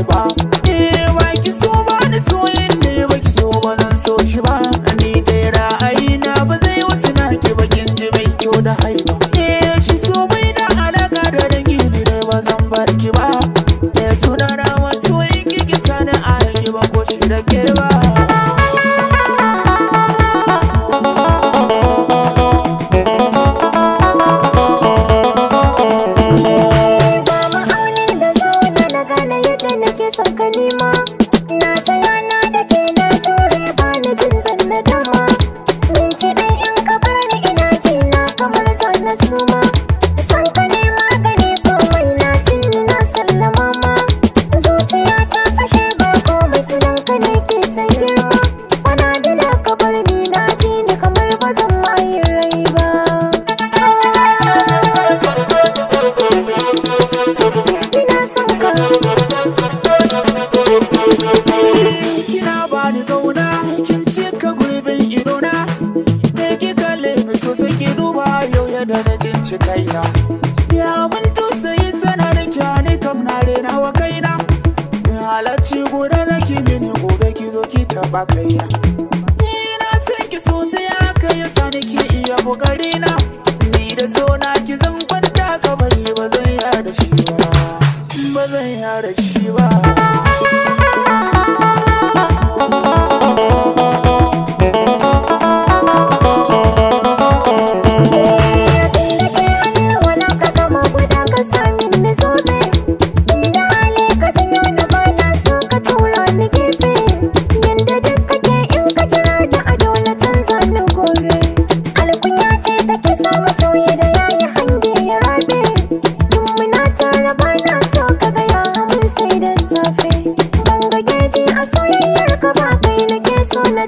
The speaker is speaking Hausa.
Ba eh ba ki so ba ni soyin da ba ki so ba zan so shi ba. Ni dai ra'ayi na ba zai wuce na ki ba, kin ji mai kyau da haiba. Eh shi so bai da alaka da dangi, ni dai ba zan bar ki ba. Eh suna na masoyin ki, ki sani a ki ba ko shi da ke ba. Son ka nema na tsaya na da ke na jure ba ni jin zan na dama. Minti ɗai in ka bar ni ina ji na kamar zan na suma. Son ka nema gani komai na tinni na sallama ma. Zuciya ta fashe ba komai, sunan ka ne ke ta girma. Wana da ka bar ni na ji ni kamar ba zan ma yi rai ba. Ina son ka. Kina bani gauna, kin cika gurbin idona. Da ki kalle ni sosai ki duba yau yadda na cinci kaina. Ya mun tausayi sanarin kyani kam na rena wa kaina. Halarci guda na ki mini gobe ki zo ki taba kaina. Ni na san ki sosai haka ya sa ni ki iya kokarina. Ni da so na ki zan kwanta kabari ba zan yada shi ba. Ba zan yada shi ba. Ban ga geji a soyayyar ka ba, kai nake so na